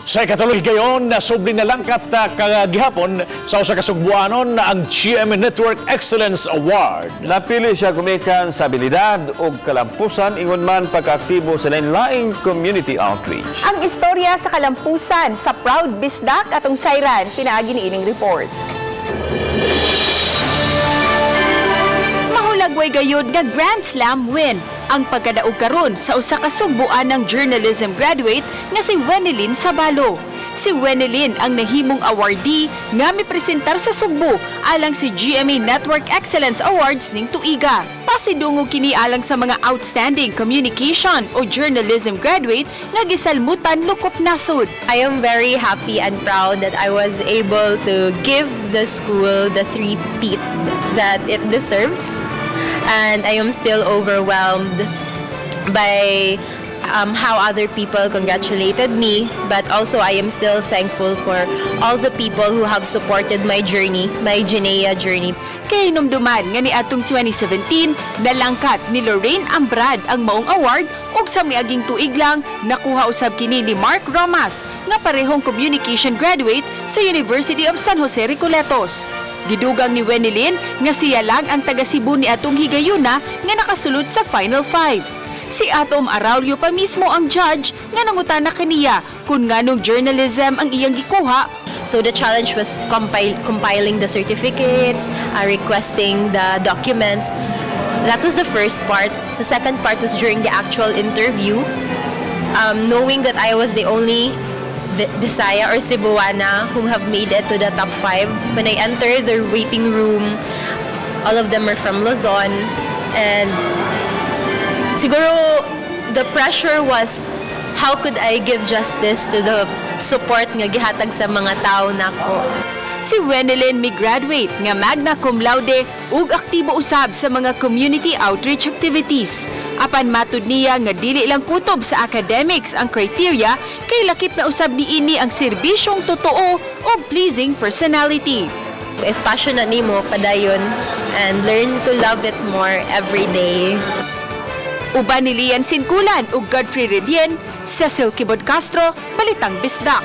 Sa ikatulo gayon na subli na langkat kagihapon sa usa ka Sugbuanon ang GMA Network Excellence Award. Napili siya gumikan sa abilidad ug kalampusan, ingon man pagkaaktibo sa lain-laing community outreach. Ang istorya sa kalampusan sa Proud Bisdak atong sayran pinaagi ni ining report. Mahulagway gayud nga Grand Slam win ang pagkadaog karon sa usa ka Sugbuanang journalism graduate nga si Wenelyn Sabalo. Si Wenelyn ang nahimong awardee nga mipresentar sa Sugbo alang si GMA Network Excellence Awards ning tuiga. Pasidungog kini alang sa mga outstanding communication o journalism graduate nga gisalmutan lukop nasod. I am very happy and proud that I was able to give the school the three-peat that it deserves. And I am still overwhelmed by how other people congratulated me, but also I am still thankful for all the people who have supported my journey, my GENEA journey. Kay hinumduman nga ni atong 2017, nalangkat ni Lorraine Ambrad ang maong award ug sa miaging tuig lang nakuha usab kini ni Mark Romas nga parehong communication graduate sa University of San Jose Recoletos. Gidugang ni Wenelyn nga siya lang ang taga Cebu ni atong higayuna nga nakasulod sa Final Five. Si Atom Araulio pa mismo ang judge nga nangutana kaniya kung nganong journalism ang iyang gikuha. So the challenge was compiling the certificates, requesting the documents. That was the first part. The second part was during the actual interview. Knowing that I was the only Bisaya or Cebuana who have made it to the top five. When I entered the waiting room, all of them are from Luzon. And siguro the pressure was, how could I give justice to the support nga gihatag sa mga tao nako. Si Wenelyn mi graduate nga magna cum laude ug aktibo usab sa mga community outreach activities. Apan matud niya nga dili lang kutob sa academics ang criteria kay lakip na usab niini ang serbisyong totoo ug pleasing personality. If passionate nimo, padayon and learn to love it more every day. Uban ni Lian Sinkulan ug Godfrey Redien, Cecil Kibod Castro, Balitang Bisdak.